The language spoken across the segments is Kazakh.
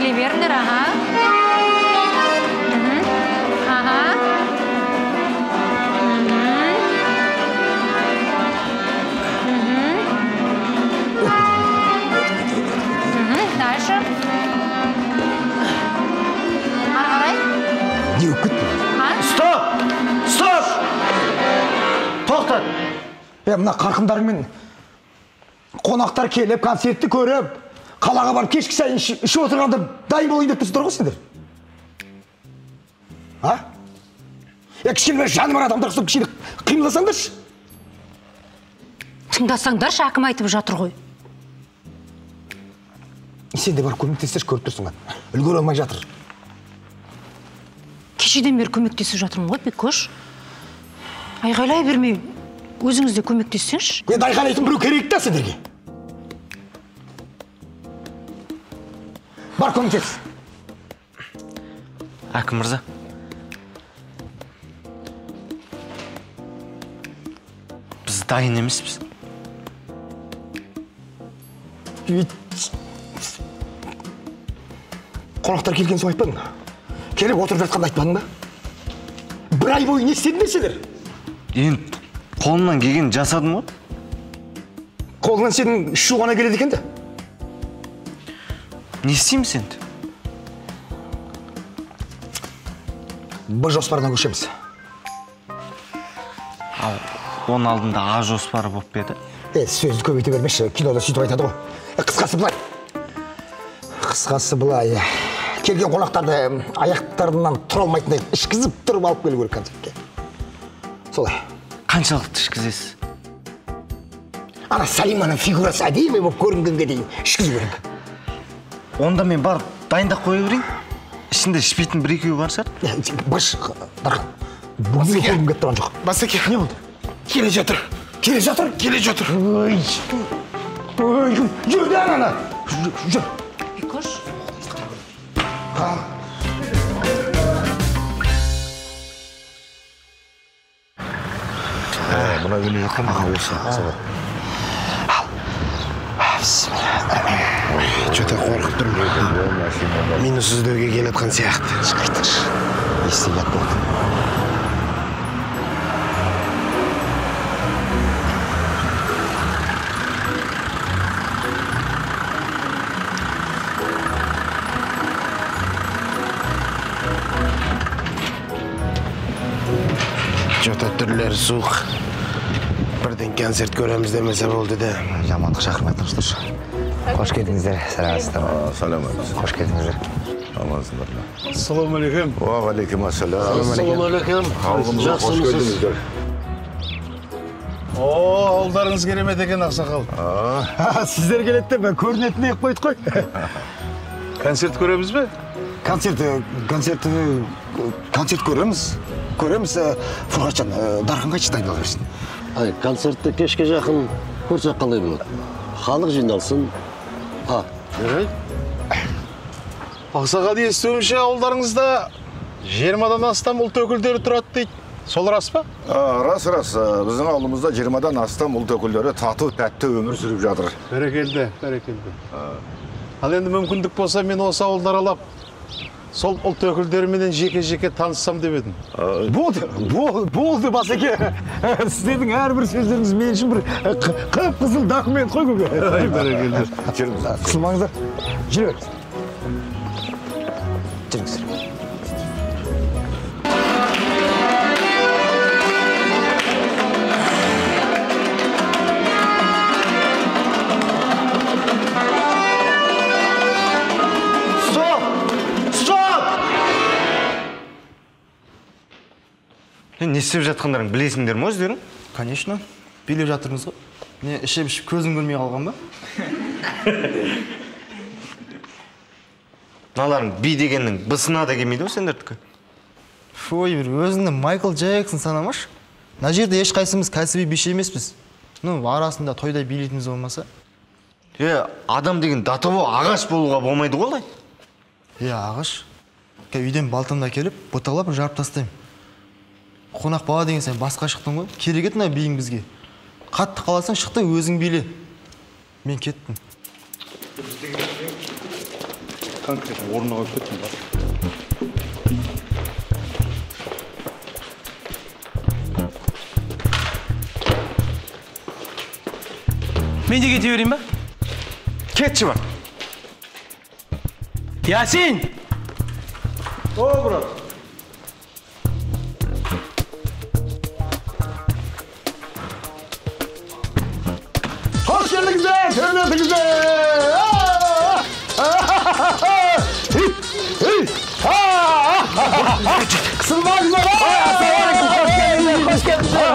Билей беріңдер, аға. Аға. Дальше. Ары қарай. Не болып кетті? Стоп! Стоп! Тоқтат! Мына қарқындарыңмен қонақтар келіп, концертті көріп, қалаға барып кешкі шайын ішіп отырғанда дайын болайын деп тұрсыздар ғой сендер. А? Кішкене жаны бар адамдар ұқсап кішкене қимылдасаңдаршы. Тыңдасаңдаршы, әкім айтып жатыр ғой. Сен де барып көмектессеші, көріп тұрсың ғой. Үлгере алмай жатыр. Кешеден бері көмектесіп жатырмын ғой, Бекош. Айғайлай бермей, өзіңіз де көмектессеңші. Енді айғайлайтын біреу керек та сендерге. Бар көмектес. Әкім мырза. Біз дайын емеспіз. Қонақтар келген соң айтпадың ба? Келіп отырып жатқанда айтпадың ба? Бір ай бойы не істедіңдер сендер? Енді қолымнан келгенін жасадым ғой. Қолыңнан сенің ішу ғана келеді екен де. Не істейміз енді? Б жоспарына көшеміз. Ал оның алдында А жоспары болып па еді? Сөзді көбейте бермеші, кинода сөйтіп айтады ғой. Қысқасы былай. Қысқасы былай. Келген қонақтарды аяқтарынан тұра алмайтындай ішкізіп тұрып алып келу керек концертке. Солай. Қаншалықты ішкізесіз? Ана Салиманың фигурасы әдемі болып көрінгенге дейін ішкізу керек. Онда мен барып дайындап қоя берейін. Ішінде ішпейтін бір екеуі бар шығар. Баршы, Дархан. Бүгінгі көргім келіп тұрған жоқ. Басеке. Не болды? Келе жатыр. Келе жатыр? Келе жатыр. Ой, ой, жүр де ана. Жүр. Бекош. Мына өле жатқан аға осы. Че-то қорқып тұрмын. Минус іздеуге келатқан сияқты. Қайтыңшы. Есі ұят болды. Че-то түрлері суық. Бірден концерт көреміз демесе болды да. Жамандық шақырмай тұрыңыздаршы. Қош келдіңіздер, сәлеметсіздер ме? Сәлеметсіз. Қош келдіңіздер. Амансыңдар ма? Ассалаумағалейкум. Уағалейкум ассалам. Ассалаумағалейкум. Ауылымызға қош келдіңіздер. О, ауылдарыңыз керемет екен, ақсақал. Сіздер келеді деп көрінетіндей қойдық қой. Концерт көреміз бе? Концерт көреміз. Көреміз. Фұрқатжан, Дархан қайтшы дайындала берсін. Ай, концертті кешке жақын көрсек қалай болады? Халық жиналсын. Жарайды. Ақсақал, естуімше ауылдарыңызда 20-дан астам ұлт өкілдері тұрады дейді. Сол рас па? Рас, рас. Біздің ауылымызда 20-дан астам ұлт өкілдері тату тәтті өмір сүріп жатыр. Бәрекелді, бәрекелді. Ал енді мүмкіндік болса, мен осы ауылды аралап, сол ұлт өкілдеріменен жеке-жеке таныссам деп едім. Болды, болды, Басеке. Сіздердің әрбір сөздеріңіз мен үшін бір қып-қызыл документ қой көке. Бәрекелді. Жүріңіз. Қысылмаңыздар. Жүре беріңіз. Жүріңіздер. Не істеп жатқандарың білесіңдер ме өздерің? Конечно, билеп жатырмыз ғой. Не, ішіп-ішіп көзім көрмей қалған ба? Мыналарың би дегеннің бысына да келмейді ғой сендердікі. Ой, бір өзіңді Майкл Джексон санамашы. Мына жерде ешқайсымыз кәсіби биші емеспіз. Ну, арасында тойда билейтініміз болмаса. Адам деген до того ағаш болуға болмайды ғой олай. Ағаш. Үйден балтамды әкеліп, бұталап жарып тастаймын. Қонақ бала деген сен басқа шықтың ғой. Керек еді мына биің бізге. Қатты қаласаң шықты, өзің биле. Мен кеттім. Конкретно орнына қойып кеттім ба? Мен де кете берейін ба? Кетші бар. Ясин! О, брат. Hoş geldiniz, hürmetinize! Қысылмаңыздар! Ассалаумағалейкум, қош келдіңіздер!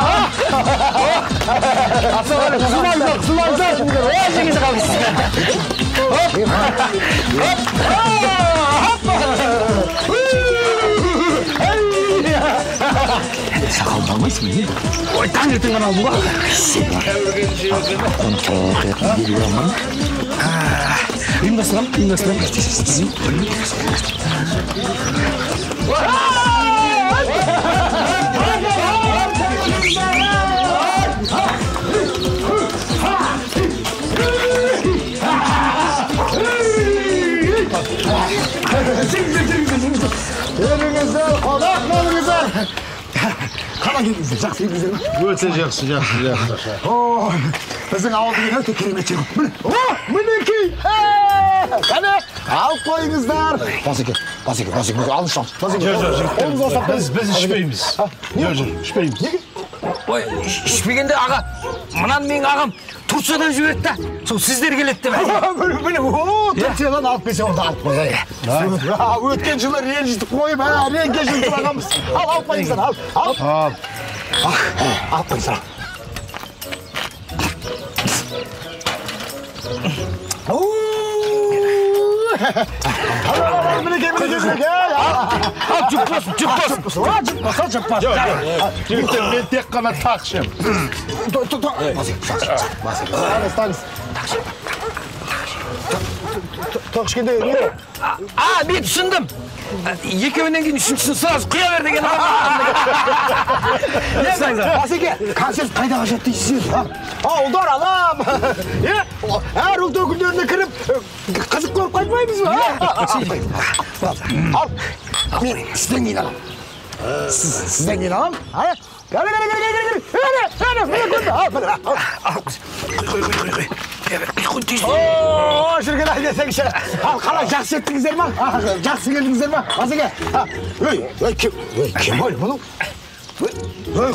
Ассалаумағалейкум, қысылмаңыздар, қысылмаңыздар! Ой, жеңіл қалдыңыз! Сақалды алмайсың ба, не? Ой, таңертең ғана алдым ғой. Ұйымдастырам, ұйымдастырам. Келіңіздер, қонақ болыңыздар! Қалай келдіңіздер, жақсы келдіңіздер ме? Өте жақсы, жақсы, жақсы. Ой, біздің ауыл деген өте керемет жер. Міне, о, мінекей! Қане, алып қойыңыздар. Басеке, басеке, басеке, алыңызшы, басеке. Жоқ, жоқ, жігіттер, біз ішпейміз. Жоқ, жоқ, ішпейміз. Неге? Ой, ішпегенде аға, мынаны менің ағам Турциядан жіберді да, сол сіздер келеді деп. Міне, о, Турциядан алып келсе, онда алып қояйық. Өткен жылы ренжітіп қойып, әрең кешірім сұрағанбыз. Ал, алып қойыңыздар, ал, ал. Ал. Алып қойыңыздар. Мінекей, мінекей, мінекей. Ал, жұп болсын, жұп болсын. Жұп болсын, жұп болсын. Жігіттер, мен тек қана тақ ішемін. Басеке, тақ ішкенде не? А, мен түсіндім. Екеуінен кейін үшіншісін сразу құя бер деген. Басеке, концерт қайда қашады дейсіз? Ауылдар алам. Әр ұлт өкілдеріне кіріп, қызық көріп қайтпаймыз ба? Ал, мен сізден кейін алам. Сізден кейін алам. Кәре, кәре, кәре, кәре, кәре, кәре, міне көрді. Ал, міне, ал. Құй, құй, құй, құй. О, шіркін ай десеңші. Ал, қалай, жақсы еттіңіздер ма? Жақсы келдіңіздер ма? Басеке, ой, ой, кем, ой, Кемал, бұның? Ой,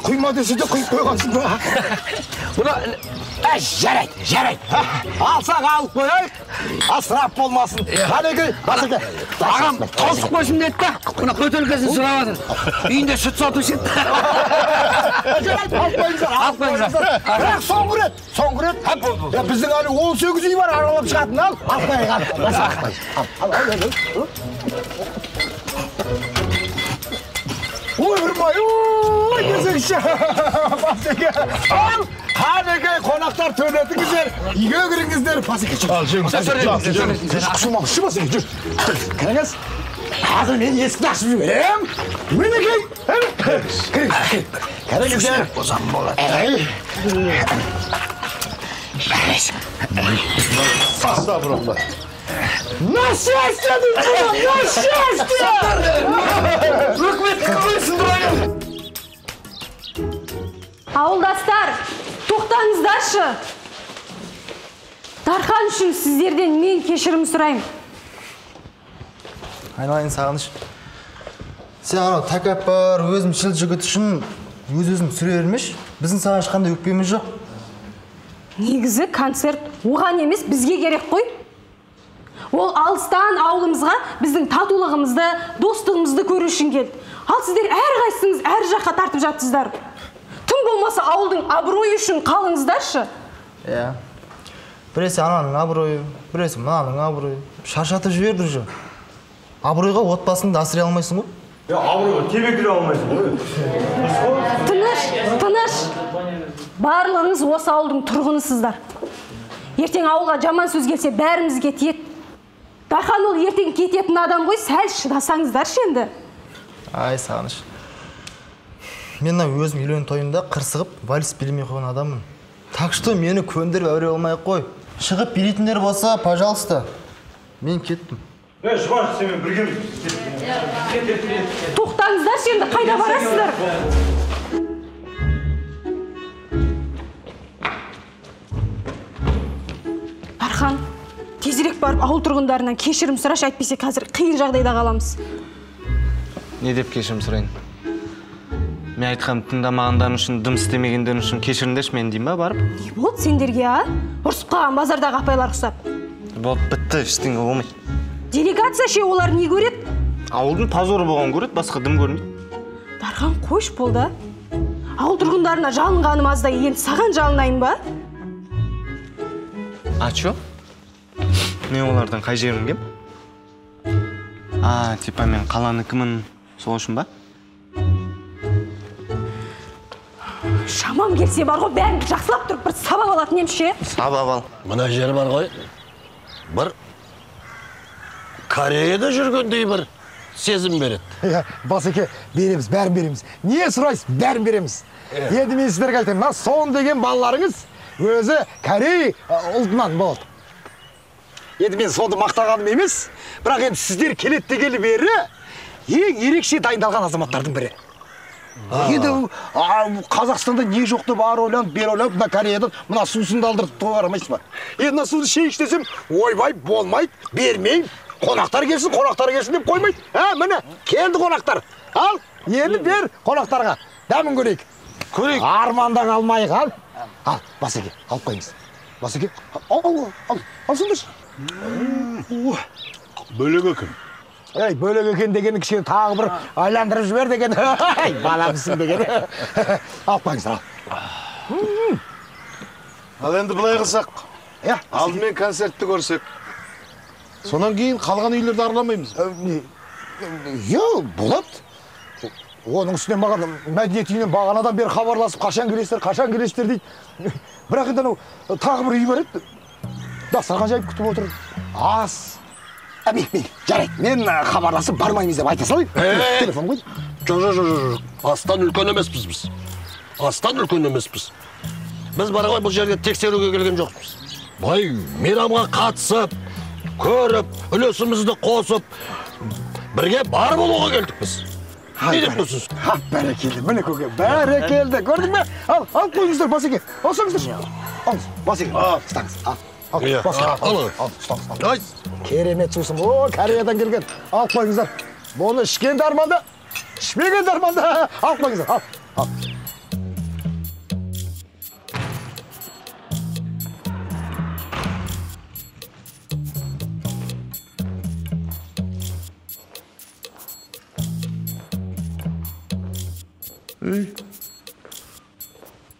құйма десе де құйып қойғансың ба? Бұны, жарайды, жарайды. Алсақ алып қояйық, асырап болмасын. Қанекей, Басеке. Ағам, тауысып қойсын деді да, мына бөтелкесін сұрап жатыр. Үйінде сүт сатушы еді. Жарайды, алып қойыңыздар, алып қойыңыздар. Бірақ соңғы рет, соңғы рет. Біздің әлі 18 үй бар аралап шығатын, ал. Алып қояйық, ал. Ал, ал, ал. Ойбай, ой, десеңші. Басеке, ал. Қанекей, қонақтар төлетіңіздер, үйге кіріңіздер. Басеке, жүр. Ал, жүріңіз. Қысылмаңызшы, Басеке, жүр. Кіріңіз. Қазір мен есікті ашып жіберем. Мінекей, кіріңіз, кіріңіздер. Бозам болады. Астағфирулла. На счастье, на счастье! Өкімет қойсын дұрайым. Ауылдастар, тоқтаңыздаршы. Дархан үшін сіздерден мен кешірім сұраймын. Айналайын Сағыныш. Сен анау тәкаппар, өзімшіл жігіт үшін өз-өзін сүре бермеш. Біздің саған ешқандай өкпеміз жоқ. Негізі концерт оған емес, бізге керек қой. Ол алыстан ауылымызға біздің татулығымызды, достығымызды көру үшін келді. Ал сіздер әрқайсыңыз әр жаққа тартып жатсыздар. Тым болмаса ауылдың абыройы үшін қалыңыздаршы. Иә. Біресе ананың абыройы, біресе мынаның абыройы. Шаршатып жіберді уже. Абыройға отбасыңды асырай алмайсың ғой. Абыройға темекі де алмайсың ғой. Тыныш, тыныш. Барлығыңыз осы ауылдың тұрғынысыздар. Ертең ауылға жаман сөз келсе бәрімізге тиеді. Дархан ол ертең кететін адам ғой, сәл шыдасаңыздаршы енді. Ай, Сағыныш. Мен өзім үйлену тойымда қырсығып вальс билемей қойған адаммын. Так что мені көндіріп әуре болмай ақ қой. Шығып билейтіндер болса, пожалуйста. Мен кеттім. Жұбаныш, сенімен біргеміз. Тоқтаңыздаршы енді, қайда барасыздар? Дархан, тезірек барып ауыл тұрғындарынан кешірім сұрашы, әйтпесе қазір қиын жағдайда қаламыз. Не деп кешірім сұрайын? Мен айтқанымды тыңдамағандарың үшін, дым істемегендерің үшін кешіріңдерші мені деймін ба барып? Не болды сендерге, а? Ұрысып қалған базардағы апайлар ұқсап. Болды, бітті, ештеңе болмайды. Делегация ше, олар не көреді? Ауылдың позоры болған көреді, басқа дым көрмейді. Дархан, қойшы болды, а? Ауыл тұрғындарына жалынғаным аздай, енді саған жалынайын ба? А чё? Мен олардан қай жерім кем? А, типа мен қаланыкімін, сол үшін ба? Шамам келсе бар ғой, бәрін жақсылап тұрып бір сабап алатын ем ше. Сабап ал. Мына жер бар ғой, бір Кореяда жүргендей бір сезім береді. Басеке, береміз, бәрін береміз. Не сұрайсыз, бәрін береміз. Енді мен сіздерге айтайын, мына Сон деген балаларыңыз өзі корей ұлтынан болады. Енді мен сонды мақтағаным емес, бірақ енді сіздер келеді дегелі бері ең ерекше дайындалған азаматтардың бірі. Енді Қазақстанда не жоқты бар ойланып, бер ойланып, мына Кореядан мына сусынды алдыртып қарамайсыз ба? Енді мына суды шей іш десем, ойбай, болмайды, бермеймін. Қонақтар келсін, қонақтар келсін деп қоймайды. А, міне, келді қонақтар. Ал, енді бер қонақтарға. Дәмін көрейік. Көрейік. Арманда қалмайық, ал. Ал, Басеке, алып қойыңыз. Басеке, ал, ал, алсыңдаршы. Бөлек екен. Ей, бөлек екен дегені кішкене тағы бір айландырып жібер деген. Ей, баламсың деген. Алып қойыңыздар, ал. Ал енді былай қылсақ. Алдымен концертті көрсек. Сонан кейін қалған үйлерді араламаймыз. Иә, болады. Оның үстіне маған мәдениет үйінен бағанадан бері хабарласып, қашан келесіздер, қашан келесіздер дейді. Бірақ енді анау тағы бір үй бар еді. Дастархан жайып күтіп отыр. Ас. Әбек, жарайды. Мен хабарласып бармаймыз деп айта салайын. Телефон қойды. Жоқ, жоқ, жоқ. Астан үлкен емеспіз біз. Астан үлкен емеспіз. Біз бар ғой бұл жерге тексеруге келген жоқпыз. Былай мейрамға қатысып, көріп, үлесімізді қосып, бірге бар болуға келдік біз. Не деп тұрсыз? Ха, бәрекелді, міне көке, бәрекелді. Көрдің бе? Ал, алып қойыңыздар, Басеке. Алсаңыздаршы. Алыңыз, Басеке, ұстаңыз. Ал, Басеке, ал, ұстаңыз. Керемет сусын. О, Кореядан келген. Алып қойыңыздар. Бұны ішкен де арманда, ішпеген де арманда. Алып қойыңыздар, ал, ал.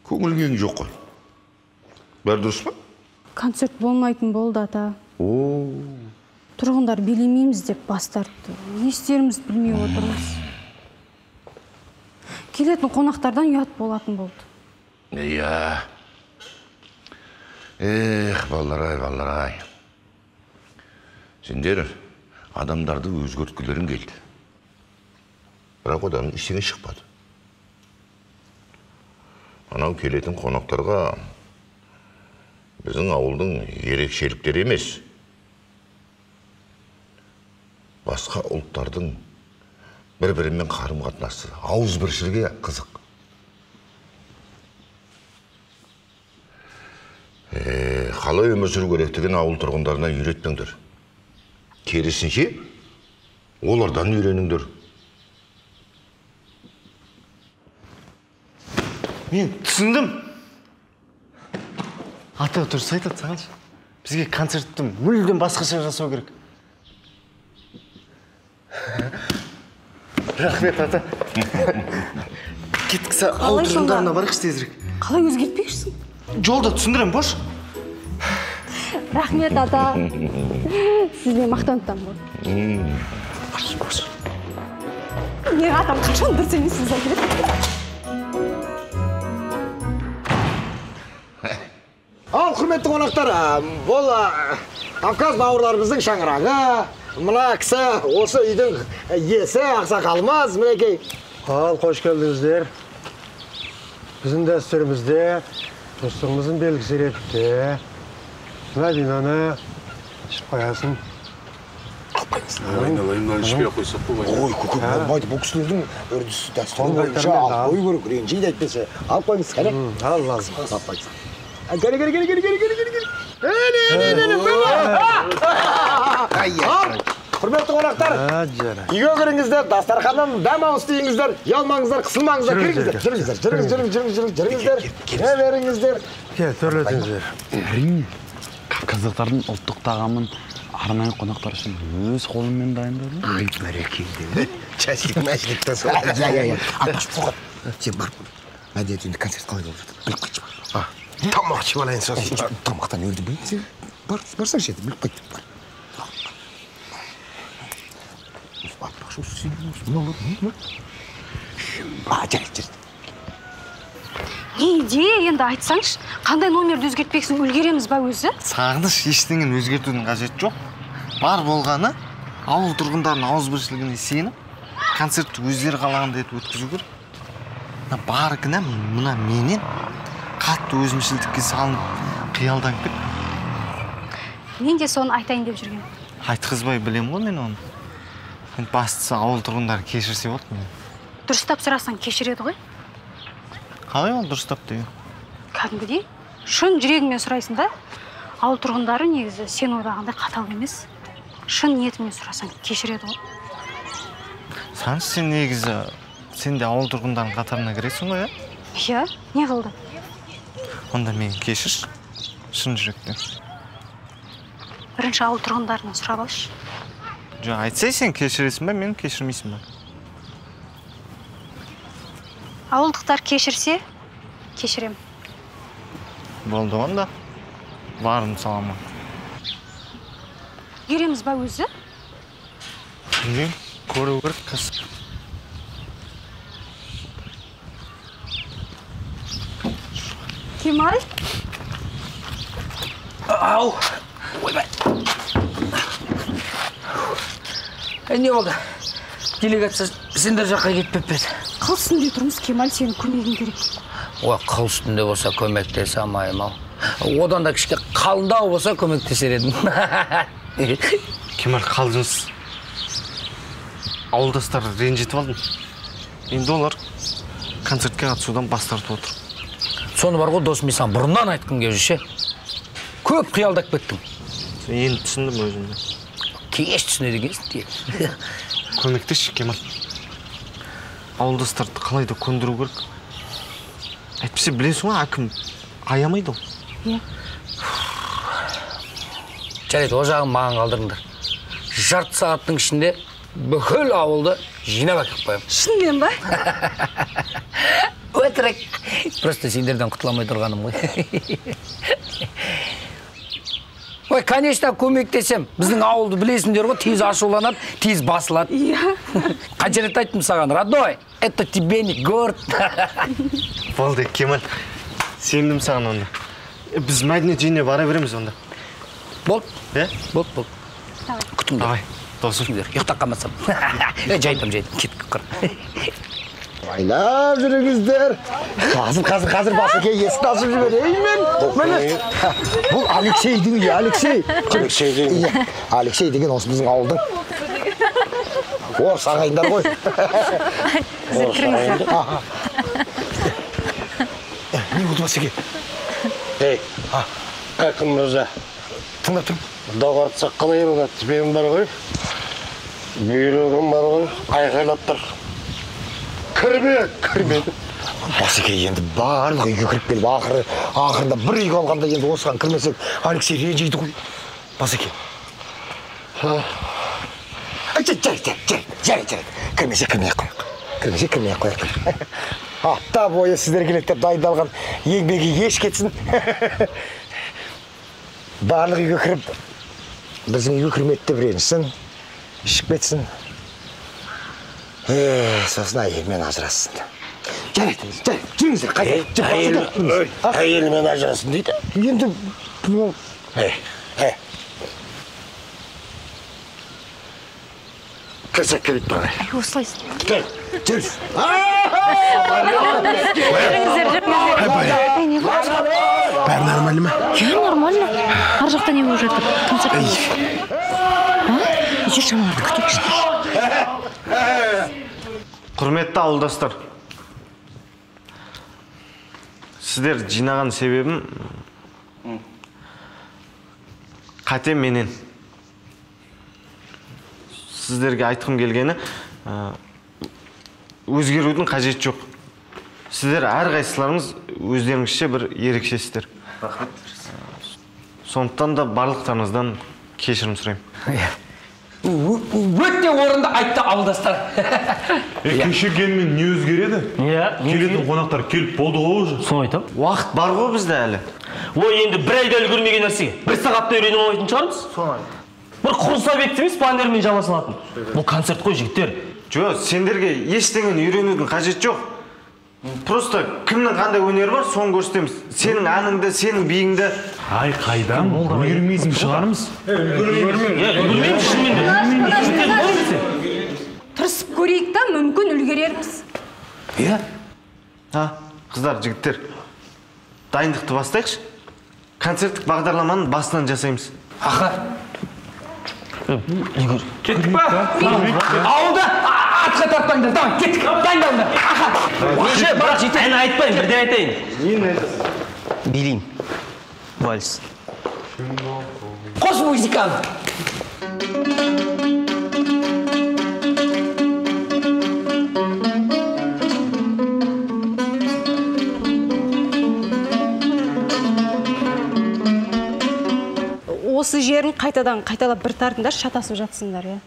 Көңіл күйің жоқ қой. Бәрі дұрыс па? Концерт болмайтын болды, ата. О. Тұрғындар билемейміз деп бас тартты. Не істерімізді білмей отырмыз. Келетін қонақтардан ұят болатын болды. Иә. Эх, балалар-ай, балалар-ай. Сендер адамдарды өзгерткілерің келді. Бірақ одан ештеңе шықпады. Анау келетін қонақтарға біздің ауылдың ерекшеліктері емес, басқа ұлттардың бір-бірімен қарым-қатынасы, ауызбіршілігі қызық. Қалай өмір сүру керектігін ауыл тұрғындарына үйретпеңдер. Керісінше, олардан үйреніңдер. Мен түсіндім. Ата, дұрыс айтады сағаншы. Бізге концертті мүлдем басқаша жасау керек. Рахмет, ата. Кеттік, ауыл тұрғындарына барайықшы тезірек. Қалай өзгертпекшісің? Жолда түсіндірем, бош. Рахмет, ата. Сізбен мақтанып ғой. Бош, бош. Мен атам қашан дұрыс емес сөз айтып еді. Ал, құрметті қонақтар, бұл Кавказ бауырларымыздың шаңырағы. Мына кісі осы үйдің иесі, ақсақалымыз, мінекей. Ал, қош келдіңіздер. Біздің дәстүрімізде достығымыздың белгісі ретінде мына винаны ішіп қоясың. қойыңыз. Айналайын, мынаны ішпей ақ қойсақ қой. Ой, көке, болмайды. Бұл кісілердің үрдісі, дәстүрі бойынша алып қою керек, ренжиді әйтпесе. Алып қойыңыз, қане. Ал, лазым. Алып қойыңыз. Кәне, кәне, кәне, кәне, кәне, кәне, кәне. Құрметті қонақтар, үйге кіріңіздер, дастарханнан дәм ауыз тиіңіздер, ұялмаңыздар, қысылмаңыздар, кіріңіздер, жүріңіздер, жүріңіз, жүріңіз, жүріңіз, жүріңіздер, кіре беріңіздер. Кел, төрлетіңіздер. Әрине, кавказдықтардың ұлттық тағамын арнайы қонақтар үшін өз қолыммен дайындадым. Ай, бәрекелді. Чәшілік, мәшілік те сол. Иә, иә. Атпаш, Фурқат, сен барып, мәдениет үйінде концерт қалай болып жатыр, біліп қайтшы бар. Тамақ ішіп алайын сосын. Тамақтан өлді біліп, сен барсаңшы енді, біліп қайт. Бар. Атпақшы, осы сен, мыналар, не? А, жарайды, жарайды. Не идея енді айтсаңшы, қандай номерді өзгертпексің, үлгереміз ба өзі? Сағыныш, ештеңені өзгертудің қажеті жоқ. Бар болғаны, ауыл тұрғындарының ауызбіршілігіне сеніп, концертті өздері қалағандай етіп өткізу керек. Мына бар кінә мына менен қатты өзімшілдікке салынып, қиялданып кеттім. Мен де соны айтайын деп жүргенмін. Айтқызбай білем ғой мен оны. Енді бастысы ауыл тұрғындары кешірсе болды мені. Дұрыстап сұрасаң кешіреді ғой. Қалай ол дұрыстап деген? Кәдімгідей шын жүрегіңмен сұрайсың да. Ауыл тұрғындары негізі сен ойлағандай қатал емес. Шын ниетіңмен сұрасаң кешіреді ғой. Сағыныш, сен негізі сен де ауыл тұрғындарының қатарына кіресің ғой, иә? Иә, не қылды? Онда мені кешірші, шын жүректен. Бірінші ауыл тұрғындарынан сұрап алшы. Жоқ, айтсай, сен кешіресің бе, мені кешірмейсің бе? Ауылдықтар кешірсе, кешірем. Болды онда. Барым салама. Үлгереміз ба өзі? Білмеймін, көру керек қазір. Кемал? Ау! Ойбай! Не болды? Делегация сендер жаққа кетпеп пе еді? Қыл үстінде тұрмыз, Кемал, сенің көмегің керек. Ой, қыл үстінде болса көмектесе алмаймын ау. Одан да кішке қалыңдау болса көмектесер едім. Кемал, қалжыңсыз. Ауылдастарды ренжітіп алдым. Енді олар концертке қатысудан бас тартып отыр. Соны бар ғой, досым, мен саған бұрыннан айтқым келіп жүр ше. Көп қиялдап кеттің. Енді түсіндім өзімді. Кеш түсінеді екенсің. Көмектесші, Кемал. Ауылдастарды қалай да көндіру керек. Әйтпесе білесің ғой, әкім аямайды ол. Иә. Жарайды, ол жағын маған қалдырыңдар. Жарты сағаттың ішінде бүкіл ауылды жинап әкеліп қоямын. Шынымен ба? Өтірік. Просто сендерден құтыла алмай тұрғаным ғой. Ой, конечно, көмектесем. Біздің ауылды білесіңдер ғой, тез ашуланады, тез басылады. Иә. Қанша рет айттым саған, родной, это тебе не город. Болды, Кемал, сендім саған онда. Біз мәдениет үйіне бара береміз онда. Болды. Е? Болды, болды. Күтіңдер. Давай, досым. Күтіңдер, ұйықтап қалмасам. Жайтым, жайтым, кеттік құр. Байлап жүріңіздер. Қазір, қазір, қазір басеке есікті ашып жіберейін мен. Міне. Бұл Алексейдің үйі, Алексей. Алексейдің үйі. Алексей деген осы біздің ауылдың. Орыс ағайындар ғой. Орыс ағайындар. Не болды басеке? Ей, әкім мырза. Тыңдап тұрмын. Доғартсақ қалай болады? Мен бар ғой. Бүйрегім бар ғой. Айқайлап тұр. Кірме, кірме. Басеке, енді барлық үйге кіріп келіп, ақырында бір үйге алғанда енді осыған кірмесек, Алексей ренжиді ғой. Басеке. Жарайды, жарайды, жарайды. Кірмесе кірмей ақ қояйық. Кірмесе кірмей ақ қояйық. Апта бойы сіздер келеді деп дайындалған еңбегі еш кетсін. Барлық үйге кіріп, біздің үйге кірмеді деп ренжісін, ішіп кетсін. Сосын әйелімен ажырассын. Жарайды, жарайды, жүріңіздер, қайта. Әйелімен ажырасын дейді? Енді, Кірсек керек бағай. Осылай. Кел, жүр. Жүріңіздер, жүріңіздер. Бәрі нормально ма? Иә, нормально. Ар жақта не болып жатыр? Концерт. Жүрші, аналарды күтейікші. Құрметті ауылдастар, сіздер жинаған себебім қате менен. Сіздерге айтқым келгені, өзгерудің қажеті жоқ. Сіздер әрқайсыларыңыз өздеріңізше бір ерекшесіздер. Рахмет. Сондықтан да барлықтарыңыздан кешірім сұраймын. Өте орынды айтты ауылдастар. Кешіргенмен не өзгереді? Келетін қонақтар келіп болды ғой уже. Соны айтам. Уақыт бар ғой бізде әлі. Ой, енді бір айда үлгермеген нәрсеге бір сағатта үйреніп алмайтын шығармыз. Соны айт. Бір құрылыс объекті емес, баннермен жаба салатын. Бұл концерт қой, жігіттер. Жоқ, сендерге ештеңені үйренудің қажеті жоқ. Просто кімнің қандай өнері бар, соны көрсетеміз. Сенің әніңді, сенің биіңді. Ай, қайдан? Үлгермейсің шығармыз. Үлгермейміз шынымен де. Тырысып көрейік та, мүмкін үлгерерміз. Иә. Қыздар, жігіттер, дайындықты бастайықшы. Концерттік бағдарламаны басынан жасаймыз. Аха. Кеттік па? Ауылда атқа тартпаңдар, давай, кеттік, дайындалыңдар. Аха. Бірақ ән айтпаймын, бірден айтайын. Нені айтасың? Билеймін. Вальс. Қос музыканы. Осы жерін қайтадан қайталап бір тартыңдар, шатасып жатсыңдар, иә.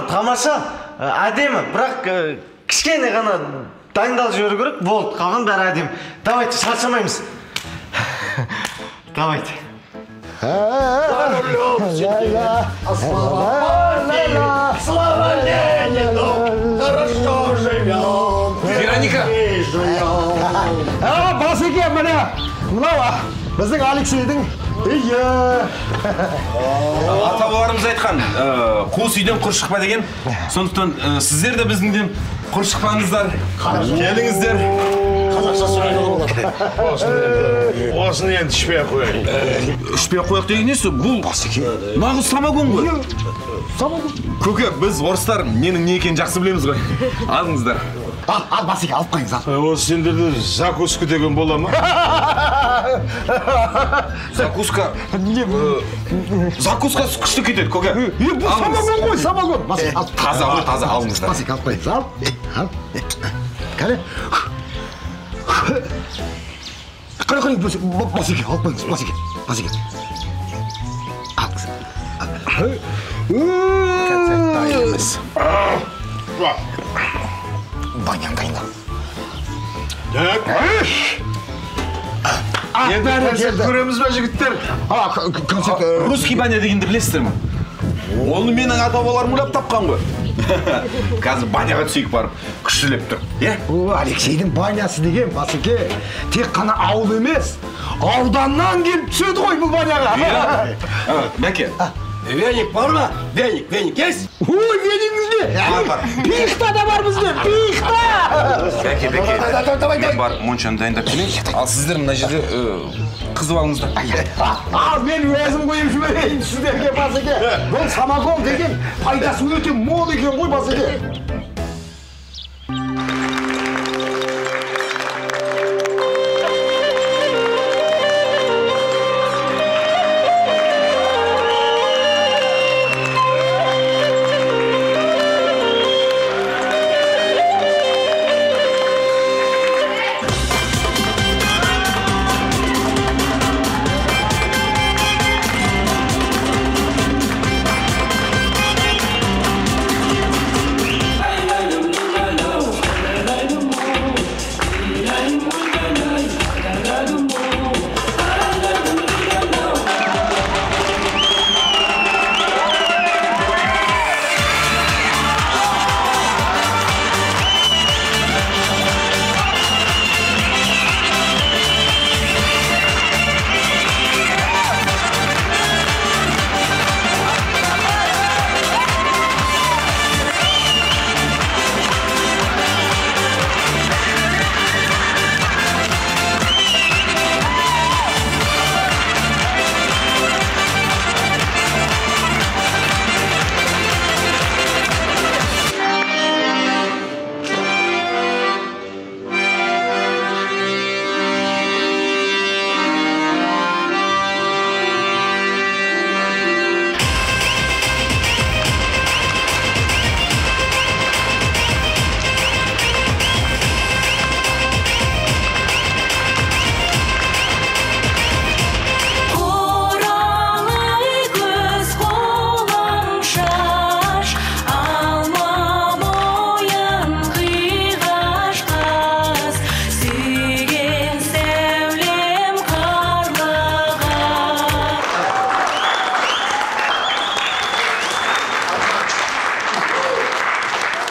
Тамаша, әдемі, бірақ кішкене ғана дайындалып жіберу керек, болды, қалған бәрі әдемі. Давайте, шаршамаймыз. Давайте. Слава Ленину, хорошо живем. Вероника! Басеке, міне, мынау біздің Алексейдің үйі. Ата-бабаларымыз айтқан, қуыс үйден құр шықпа деген. Сондықтан сіздер де біздің үйден құр шықпаңыздар. Келіңіздер. Қазақша сөйлеуге болады. Осыны енді ішпей ақ қояйық. Ішпей ақ қояйық деген несі? Бұл нағыз самогон ғой. Самогон. Көке, біз орыстар ненің не екенін жақсы білеміз ғой. Алыңыздар. Ал, ал, Басеке, алып қойыңыз, ал. Осы сендерде закуска деген бола ма? Закуска? Закускасы күшті кетеді, көке. Бұл самогон ғой, самогон. Таза ғой, таза, алыңыздар. Басеке, алып қойыңыз, ал. Ал. Кәне. Қане, қане, Басеке, алып қойыңыз, Басеке, Басеке. Алыңыз. Концерт дайын емес. Баняң дайындал. Так. Енді концерт көреміз бе, жігіттер? Концерт... Русский баня дегенді білесіздер ме? Оны менің ата-бабаларым ойлап тапқан ғой. Қазір баняға түсейік барып, күштілеп тұр. Алексейдің банясы деген, Басеке, тек қана ауыл емес, ауданнан келіп түседі ғой бұл баняға. Бәке, Веник бар ма? Веник, веник есть? Ой, веник бізде. Бар. Пихта да бар бізде, пихта! Бәке, бәке, мен барып моншаны дайындап келейін. Ал сіздер мына жерде қызып алыңыздар. Ал мен өзім қойып жіберейін сіздерге, Басеке. Бұл самогон деген пайдасы өте мол екен ғой, Басеке.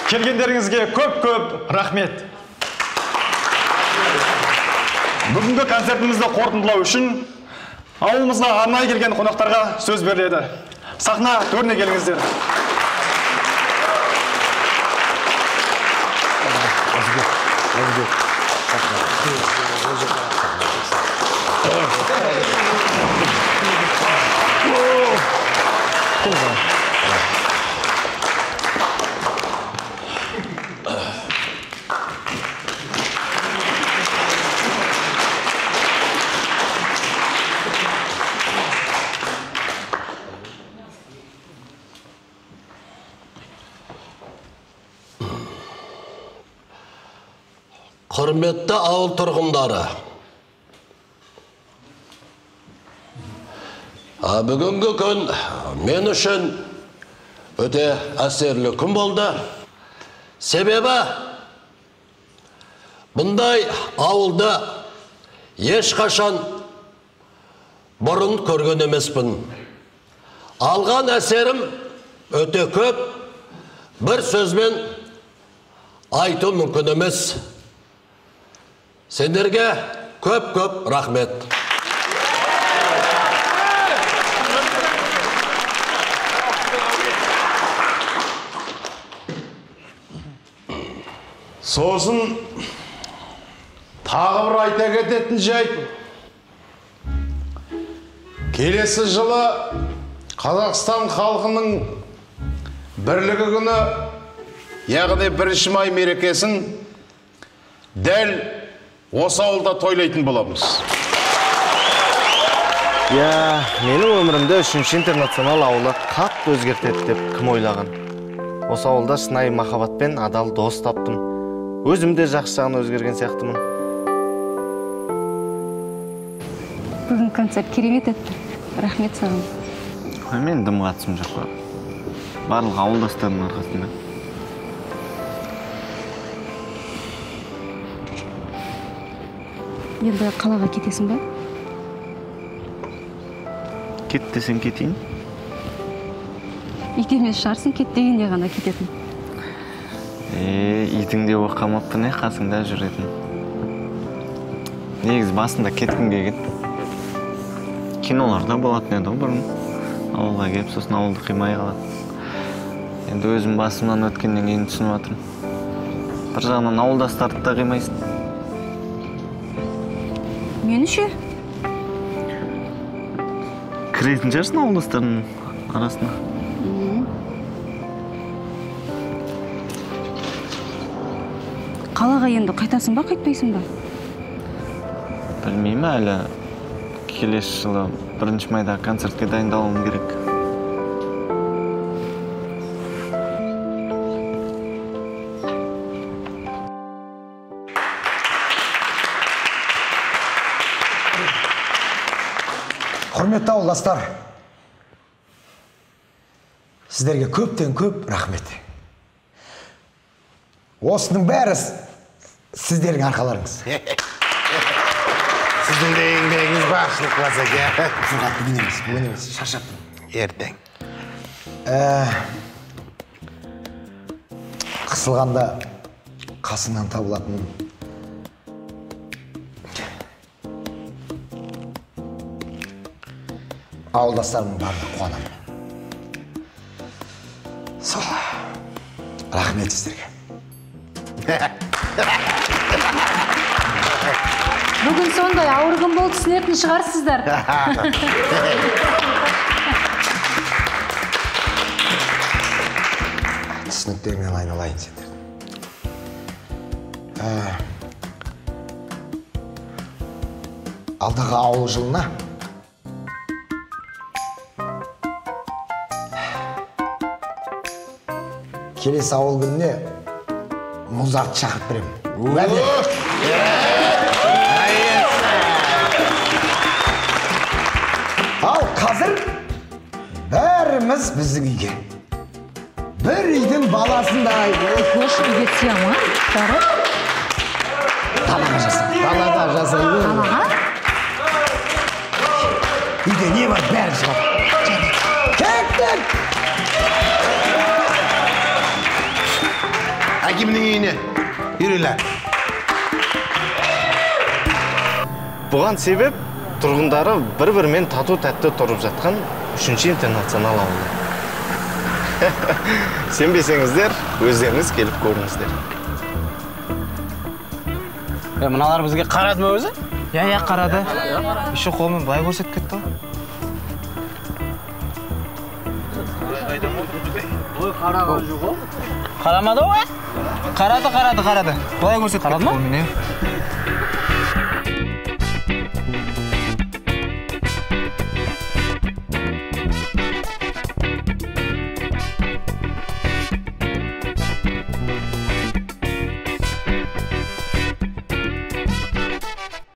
Келгендеріңізге көп-көп рахмет. Бүгінгі концертімізді қорытындылау үшін ауылымызға арнайы келген қонақтарға сөз беріледі. Сахна төріне келіңіздер. Құрметті ауыл тұрғындары, бүгінгі күн мен үшін өте әсерлі күн болды. Себебі бұндай ауылды ешқашан бұрын көрген емеспін. Алған әсерім өте көп, бір сөзбен айту мүмкін емес. Сендерге көп-көп рахмет. Сосын тағы бір айта кететін жайт. Келесі жылы Қазақстан халқының бірлігі күні, яғни 1 май мерекесін дәл осы ауылда тойлайтын боламыз. Я, менің өмірімді 3-ші интернационал ауылы қатты өзгертеді деп кім ойлаған? Осы ауылда шынайы махаббатпен адал дос таптым. Өзім де жақсы жағына өзгерген сияқтымын. Бүгін концерт керемет өтті. Рахмет саған. Мен дым қатысым жоқ қой. Барлық ауылдастарымның арқасында. Енді қалаға кетесің бе? Кет десең кетейін. Ит емес шығарсың, кет дегенде ғана кететін. Итің де оқамаппын, қасыңда жүретін. Негізі басында кеткім келген. Киноларда болатын еді ғой бұрын. Ауылға келіп, сосын ауылды қимай қалады. Енді өзім басымнан өткеннен кейін түсініп жатырмын. Бір жағынан ауылдастарды да қимайсың. Мені ше? Кіретін шығарсың ауылдастардың арасына. Қалаға енді қайтасың ба, қайтпайсың ба? Білмеймін әлі. Келесі жылы 1 майда концертке дайындалуым керек. Құрметті ауылдастар, сіздерге көптен көп рахмет. Осының бәрі сіздердің арқаларыңыз. Сіздің де еңбегіңіз баршылық, Васеке. Фырқат, бүгін емес, бүгін емес, шаршаптым. Ертең. Қысылғанда қасыңнан табылатын ауылдастарымның барлығы қуанамын. Сол, рахмет сіздерге. Бүгін сондай ауыр күн болып түсінетін шығарсыздар. Түсініктеріңнен айналайын сендердің. Алдағы ауыл жылына келесі ауыл күніне Музарт шақырып беремін. Уәде. Ал қазір бәріміз біздің үйге. Бір үйдің баласындай. Хош, үйге түсе ма? Бәрі? Далаға жаса. Далаға жасай бер. Далаға? Үйде не бар, бәрі шығады. Кеттік! Әкімнің үйіне. Жүріңдер. Бұған себеп тұрғындары бір-бірімен тату-тәтті тұрып жатқан 3-ші интернационал ауылы. Сенбесеңіздер, өздеріңіз келіп көріңіздер. Мыналар бізге қарады ма өзі? Иә, қарады. Еще қолымен былай көрсетіп кетті ғой. Қарамады ғой? Қарады. Былай көрсетіп кетті қолымен, иә.